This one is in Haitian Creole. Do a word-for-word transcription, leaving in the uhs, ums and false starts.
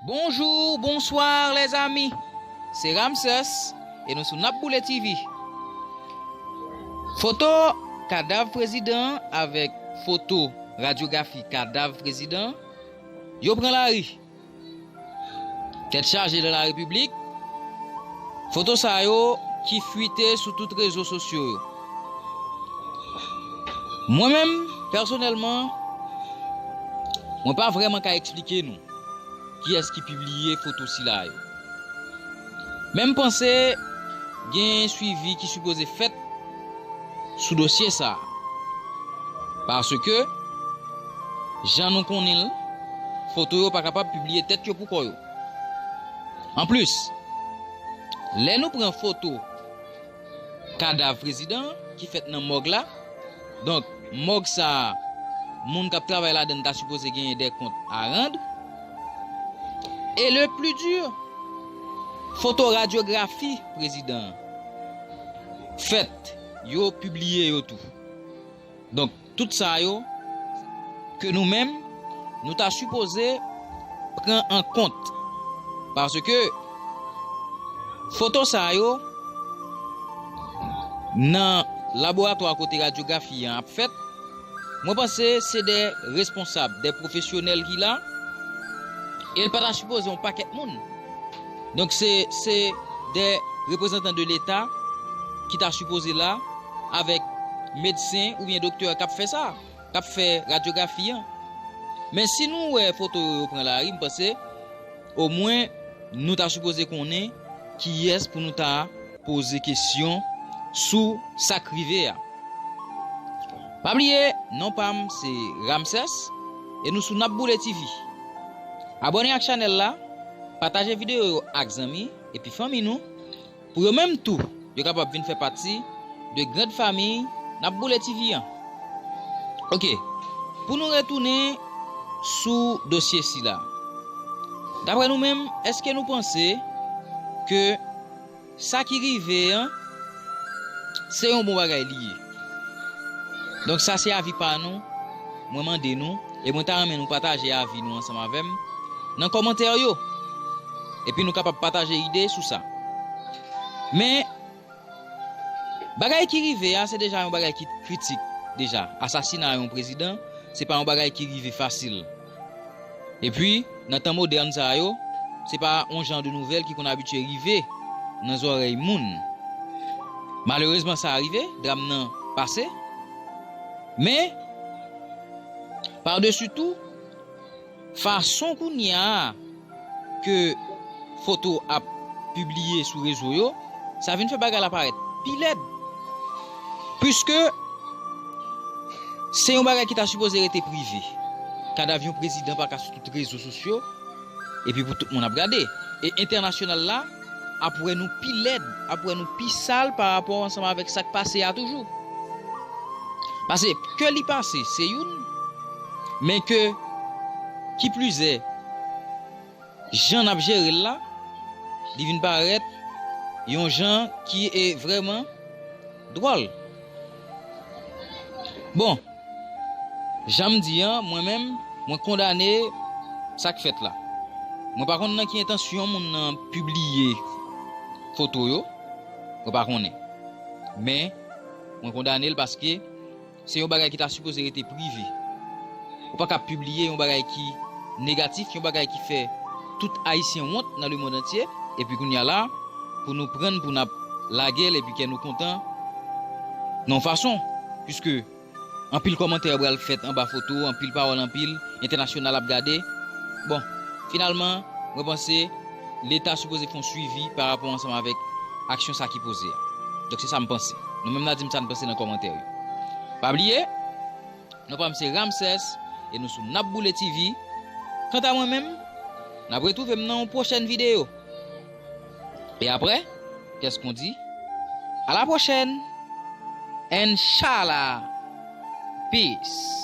Bonjou, bonswa, lèzami. Se Ramsès e nou sou N ap Boule T V. Foto kadav prezidan an avèk foto radyografi kadav prezidan an, yo pran lari. Tèt chaje nan larepiblik, foto sa yo ki fwite sou tout rezo sosyo yo. Mwen menm, pèsonèlman, mwen pa vrèman ka eksplike nou kiyès ki pibliye foto sila yo. Men m panse gen swivi ki sipoze fèt sou dosye sa a. Paske, jan nou konnen l, foto yo pa kapab pibliye tèt yo pou kò yo. Anplis, lè nou pran foto kadav prezidan an ki fèt nan mòg la, donk, mòg sa a, moun k ap travay ladan l ta sipoze genyen dè kont a rann. E le pli di, foto radyografi prezidan an fèt, yo pibliye yo tou. Donk, tout sa yo ke nou menm, nou ta sipoze pran an kont. Paske foto sa yo, nan laboratwa kote radyografi an ap fèt, mwen panse se de responsab, de pwofesyonèl ki la, e l pa ta sipoze yon pakèt moun. Donk, se, se de reprezantan de Leta ki ta sipoze la avèk medsen oubyen doktè k ap fè sa, k ap fè radyografi an. Men si nou wè foto yo, yo pran lari, m panse omwen nou ta sipoze konnen kiyès pou nou ta poze kesyon sou sa k rive a. Pa bliye, non pa m se Ramsès e nou sou N ap Boule T V. Abòne ak chanèl la, pataje videyo yo ak zanmi epi fanmi nou, pou yo menm tou, yo kapab vin fè pati de grand famiy N ap Boule T V an. Oke, pou nou retounen sou dosye sila. Daprè nou menm, èske nou panse ke sa ki rive an, se yon bon bagay li ye? Donk, sa se avi pa nou, mwen mande nou, e mwen ta renmen nou pataje avi nou ansanm avè m nan kòmantè yo. Epi nou kapab pataje ide sou sa. Men, bagay ki rive a, se deja yon bagay ki kritik deja. Asasina yon prezidan, se pa yon bagay ki rive fasil. Epi, nan tan modèn sa yo, se pa yon jan de nouvèl ki konn abitye rive nan zòrèy moun. Malerezman, sa rive, dram nan pase. Men, padesi tou, fason kounye a ke foto ap pibliye sou rezo yo, sa vin fè bagay la parèt pi lèd. Piske se yon bagay ki ta sipoze rete prive. Kadav yon prezidan pa ka sou tout rezo sosyo, epi pou tout moun ap gade. E entènasyonal la ap wè nou pi lèd, ap wè nou pi sal pa rapò ansanm avèk sa k pase a toujou. Paske ke li pase, se youn, men ke ki plize, jan n ap jere l la, li vin parèt yon jan ki e vrèman dwòl. Bon, jan m di an, mwen menm, mwen kondane sa k fèt la. Mwen pa konn nan ki entansyon moun nan pibliye foto yo, mwen pa konnen. Men, mwen kondane l paske se yon bagay ki ta sipoze rete prive. Ou pa ka pibliye yon bagay ki negatif, yon bagay ki fè tout Ayisyen wont nan lemonn antye, epi kounye a la, pou nou pran, pou n ap lage l, epi kè nou kontan, nan yon fason, piske anpil kòmantè pral fèt anba foto, anpil pawòl, anpil entènasyonal ap gade. Bon, finalman, mwen panse Leta sipoze fè yon swivi pa rapò ansanm avèk aksyon sa ki poze a. Donk, se sa m panse. Nou menm n a di m sa n panse nan kòmantè yo. Pa bliye, non pa m se Ramsès e nou sou N ap Boule T V. Kanta mwen menm, n ap retwouve m nan yon pwochèn videyo. E apre, qu'est-ce qu'on dit? À la prochaine! Inshallah! Peace!